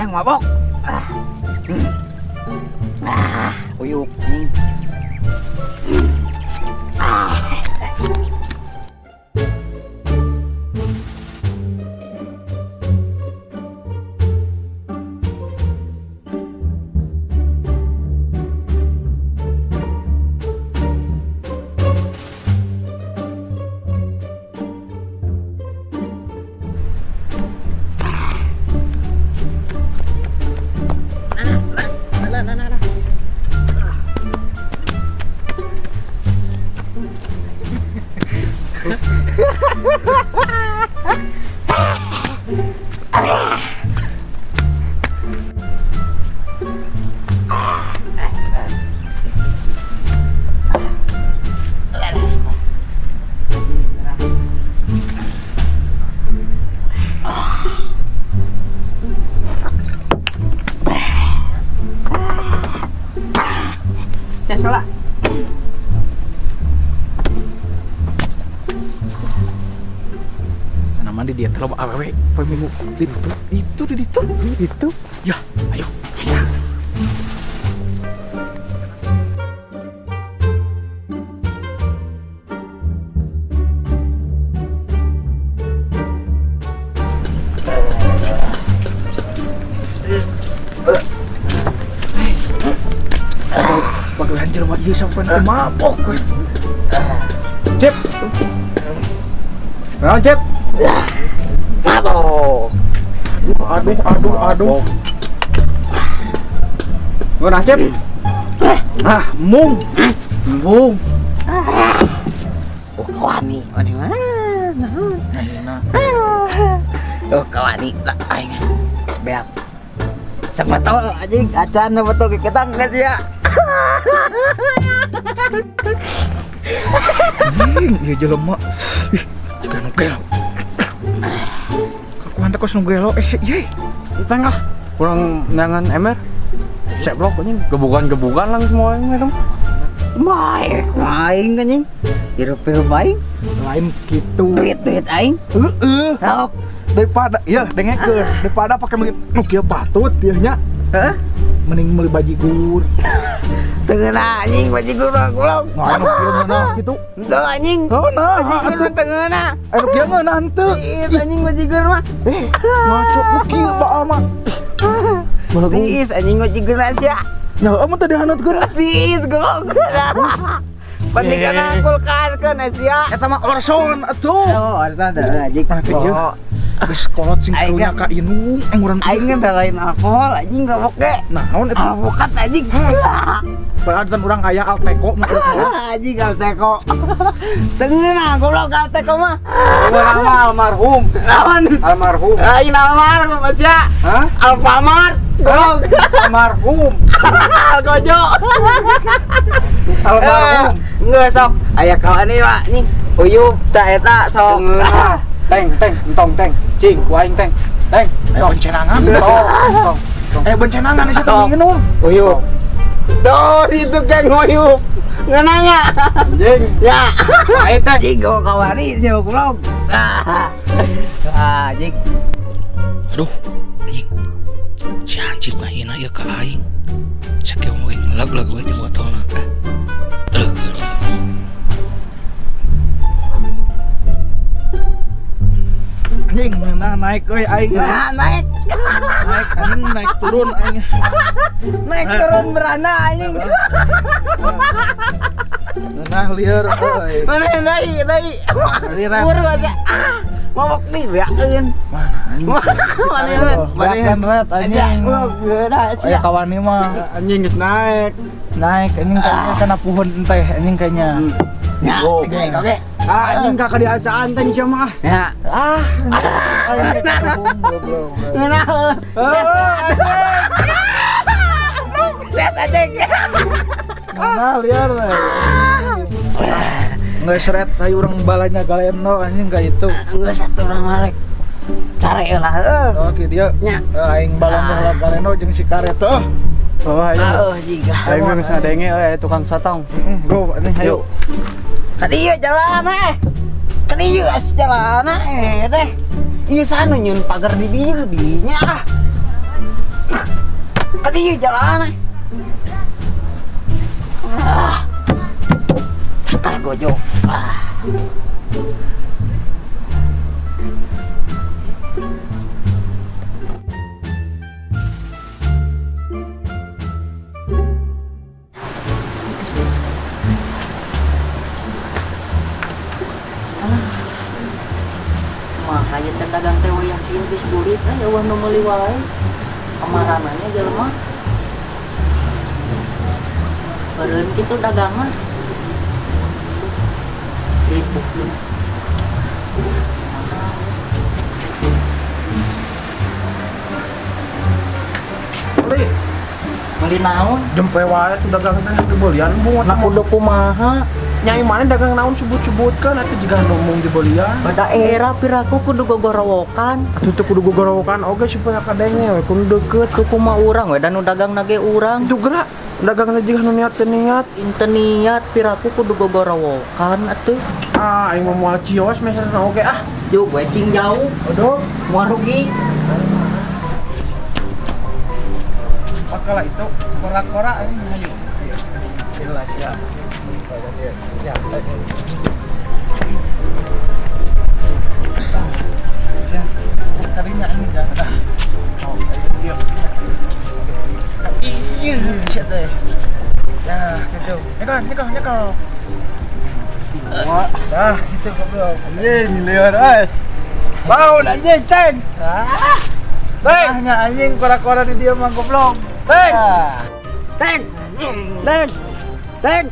Hayang mabok. Ah, uyuk nih. Ah. Dia terlalu awewe poe minggu itu ya ayo ya. Bagaimana jelema ieu sampai mabok we. Cep. Naon Cep? Mabok. Aduh. Ngeunah Cep. Ah, mung. Mung. Oh, kawani, wani mana? Nah. Oh, kawani lah aing. Sebeak. Sebetol anjing, acan betul keketang kan dia. Anjing, ieu jelema. Ih, jiga nu gelo. Aku hantar kos nu gelo, ye. Tengah kurang nyangan emer. Seblok anjing, gebukan-gebukan lang semua yang Baik, aing anjing. Hirup-hirup aing. Lain gitu. Duit-duit aing. Heeh. Daripada ya dengekeun, daripada pake meuli nu kieu patut ieu nya. Heeh. Mending meuli bajigur. Teu ngeunah anjing bajigur mah goblok. Nah, nu kieu ngeunah kitu. Henteu anjing. Oh, nah, bajigur mah teu ngeunah. Nu kieu ngeunah henteu. Ih, anjing bajigur mah. Ngaco nu kieu baal mah. Tiis anjing bajigur sia. Nya heueuh mun teu dihanutkeun. Tiis goblok. Pendidikan kulkas kan sia. Eta mah orson atuh. Oh, orson da anjing. Geus kolot sing karunya ka inung urang aing kan lain alkohol anjing goblok ge. Naon eta? Alpukat anjing. Padahal dan urang aya Alteko mah anjing Alteko. Teu ngeunah goblok Alteko mah. Urang mah almarhum. Naon? Almarhum. Lain almarhum aja. Hah? Alfamart. Goblok. Almarhum. Alkojo. Almarhum. Geus sok aya kawan ieu Pak anjing. Uyup ta eta sok. Teng, teng, entong, teng, cing, ku aing teng, teng, entong, bencenangan, tong, bencenangan sih tong minum, uyup, tuh itu geng uyup, ngenanya, anjing, ya, aing teng, cing, gua kawani sih goblok, ah, anjing, aduh, anjing, si anjing mah hina ieu ka aing, sakieu mah ngelag-lag we jeung botolna, anjing, nah naik euy aing. Nah, naik. Naik anjing, naik turun aing. Naik turun berana anjing. Nah lieur euy. Mana naik, naik. Buru aja. Ah, mabok nih beakeun. Mana anjing? Mana mana red anjing. Aya kawan ieu mah anjing geus naik. Naik anjing kayaknya kana pohon teh anjing kayaknya. Ya, oke. Ah, anjing kakak diasaan teh sia mah. Ya. Ah, goblok. Ngeunah. Lihat anjing. Nah, liar. Nggak seret ayo urang balanya galeno anjing ka itu. Geus atuh urang malek. Care lah heuh. Oke dia. Nya. Aing balanya galeno jeung si karet tuh. Oh, ayo. Oh, jiga. Aing mah geus ngadenge euy tukang sotong. Heeh, go anjing hayu. Tadi ieu jalan eh. Tadi ieu as jalan eh deh. Ieu sana nyeun pagar di dieu dinya ah. Ka dieu jalan. Ah. Ah gojok. Ah. Makanya teh dagang teh wayah kieu geus burit euy eueuh nu meuli wae. Kamarananya jelema. Beureun kitu dagangan. Ribut lu. Beli. Beli naon? Jempe wae tuh dagang teh dibelian bunga. Nah kudu kumaha? Nyai mana dagang naon sebut-sebutkan atuh jiga ngomong dibelian. Pada era piraku kudu gogorowokan. Atuh teu kudu gogorowokan oge supaya kadenge we kudu deukeut. Tuh kumaha urang we dan nu dagang nage urang. Itu gerak dagang teh jiga nu niat teu niat. Inten niat piraku kudu gogorowokan atuh. Ah aing mah moal cios meserna oge ah. Juk we cing jauh. Aduh, moal rugi. Pakala itu kora-kora ini ayo. Jelas ya. Siap. Tadinya ini dah. Oh, ayo. Iya, siap deh. Ya, gitu. Nyekal, nyekal. Wah, dah gitu goblok. Anjing, lieur euy. Bangun anjing, Teng. Ah. Teng, hanya anjing kora-kora di dia mah goblok. Teng. Teng. Teng. Teng.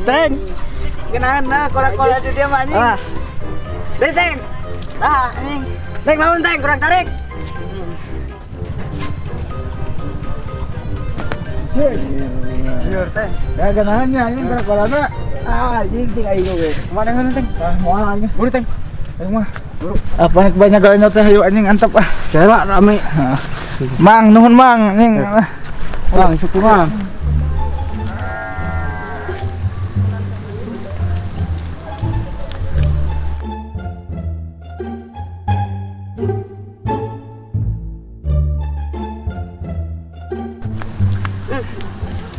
Teng. Kenana kora-kora di dia mah anjing. Ah. Teng, Teng. Ah, anjing. Teng bangun, Teng, kurang tarik. Lieur teh. Ya ganahannya anjing kora-korana. Ah, anjing ting aing ge. Kumaha dengan Teng? Ah, moal anjing. Buru Teng. Ayo mah. Buru. Apa nek banyak galenya teh hayu anjing antep ah. Kela rame. Mang nuhun Mang anjing. Mang syukur Mang.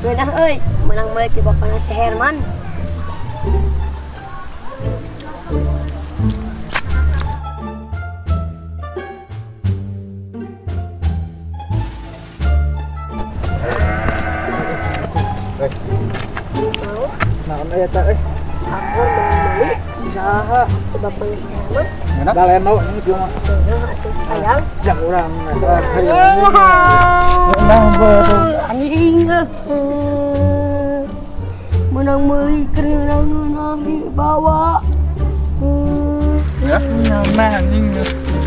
Menang euy, menang meuli ti bapana si Herman. Naon aya teh euy? Aku meuli saha? Ti bapana si Herman. Galeno ini kieu mah. Heeh atuh hayang. Jang urang eta hayang. Anjing. Menang meuli keur ngeunah dibawa. Ya, nyaman anjing.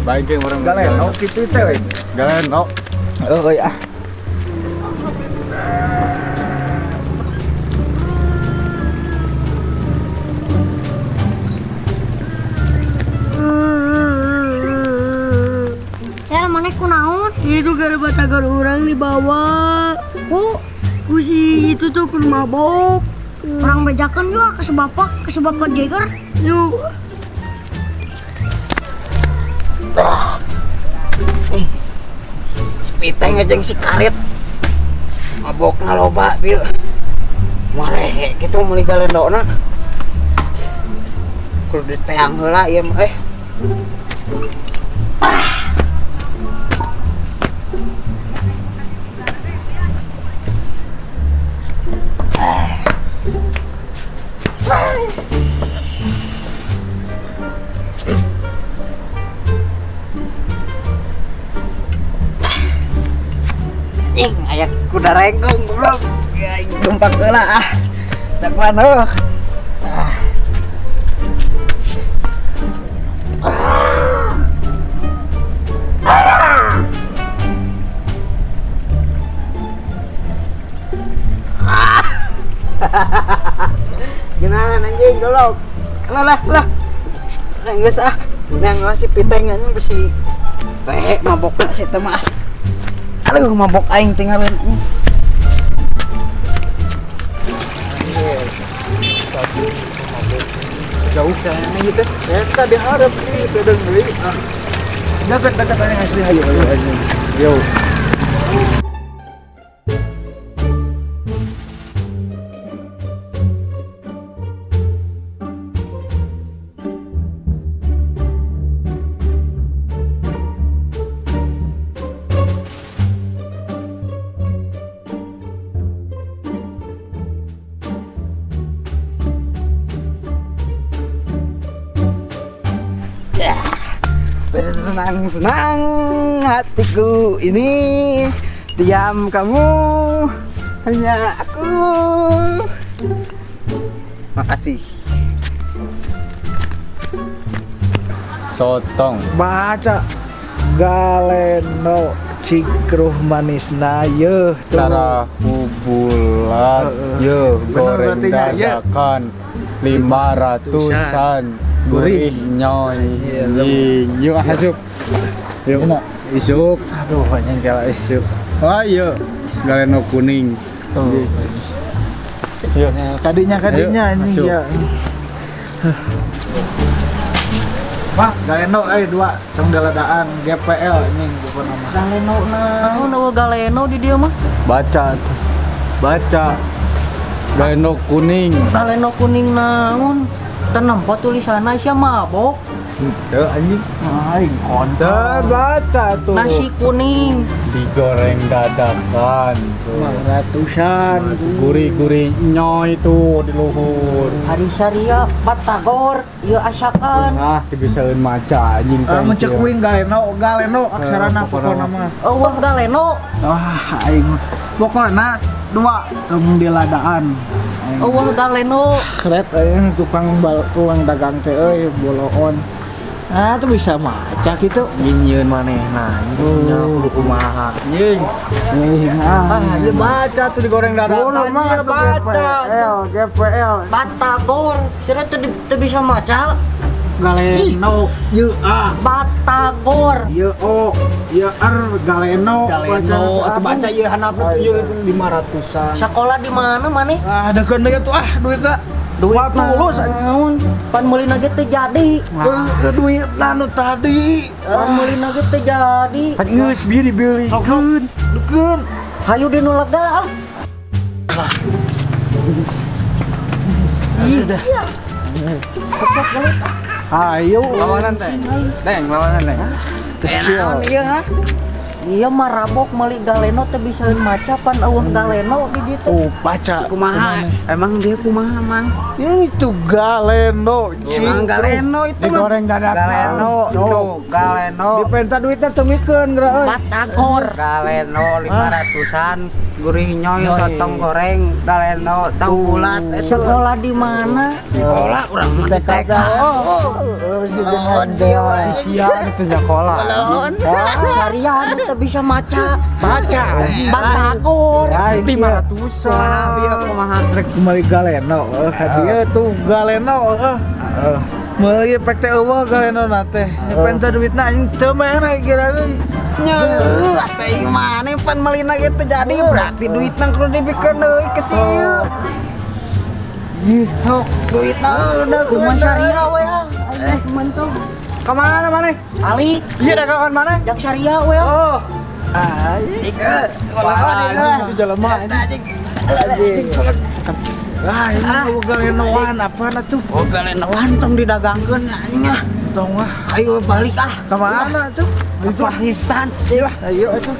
Baik ge urang. Galeno kitu teh we. Galeno. Heuh ah. Ser maneh kunaon? Itu gara batagar urang dibawa. Ku si itu tuh keur mabok. Orang bejakan juga ke sebapak Jeger. Yuk. Piteng aja si karit. Mabokna loba bieu. Marehe kitu meuli galendona. Kudu diteang heula ieu mah eh. Anjing, aya kuda rengkong goblok. Ya aing gempak heula ah. Dakuan heuh. Ah. Gimana anjing goblok? Lah lah. Geus ah. Nang si piteng anjing besi rehe mabokna si teh mah. Aduh mabok aing tinggalin. Jauh kayaknya gitu. Eta diharap ieu teh deung deui. Dekat-dekat anjing asli hayu hayu anjing. Yo. Bersenang-senang hatiku ini. Diam kamu, hanya aku. Makasih. Sotong. Baca Galeno cikruh manisna yeuh tarahu bulat yeuh goreng dadakan 500-an gurih nyoy. Yuk asup. Yuk isuk. Aduh anjing kala isuk. Oh iya, Galeno kuning. Yuk. Kadinya anjing ya. Pak, Galeno dua tong daladaan GPL anjing bukan nama. Galeno naon eueuh Galeno di dieu mah? Baca tuh. Baca. Galeno kuning. Galeno kuning naon? Teu nempo tulisanna sia mabok. Henteu anjing. Aing kontol baca tuh. Nasi kuning digoreng dadakan tuh. 500-an. Gurih-gurih nyoy tuh di luhur. Hari Syariah Batagor ieu asakan. Nah, dibisaeun maca anjing teh. Mun ceuk uing Galeno, Galeno aksarana pokona mah. Eueuh Galeno. Wah, aing pokona dua tong diladaan. Eueuh Galeno. Kret aing tukang tukang dagang teh euy boloon. Ah, tuh bisa maca gitu. Nyieun manehna, nya kudu kumaha. Nying. Ah, dia baca tuh digoreng dadakan. Mah baca. GPL, GPL. Batagor, sia teu bisa maca. Galeno, Y A. Batagor. Y O, Y R, Galeno. Galeno, atuh baca ieu handap ieu 500-an. Sekolah di mana maneh? Ah, deukeun deui atuh ah duitna. Duit naon? Pan meulina ge teu jadi. Duit nu tadi. Pan meulina ge teu jadi. Pan geus bieu dibeli. Sok deukeun. Hayu di nu lega ah. Ih dah. Ayo lawanan teh. Teng lawanan teh. Kecil. Iya ha. Iya marabok meuli Galeno teu bisaeun maca pan eueuh Galeno di ditu. Oh, baca. Kumaha? Emang dia kumaha, Mang? Ya itu Galeno, Emang Galeno itu digoreng dadakan. Galeno, tuh Galeno. Dipenta duitna teu mikeun geura euy. Batagor. Galeno 500-an, gurih nyoy sotong goreng, Galeno tahu bulat. Sekolah di mana? Sekolah urang mah di TK. Oh, sia itu sekolah. Syariah teu bisa maca. Baca. Batagor 500-an. Bieu kumaha? Rek meuli Galeno, ka dieu tuh Galeno heeh. Meuli pek teh eueuh Galeno na teh. Penta duitna anjing teu mere kira euy. Nya, atuh ieu maneh pan meulina ge teu jadi berarti duitna kudu dibikeun deui ke sieu. Ih, sok duitna udah kumaha syariah we ah. Aing mah tuh. Ka mana maneh? Ali. Iya dagangan mana? Jak syariah we. Oh. Ah, itu jelema anjing. Ah, ini Galenoan apaan atuh? Oh, Galenoan tong didagangkeun anjing ah. Tong ah. Ayo balik ah. Ka mana atuh? Itu Pakistan. Ayo atuh.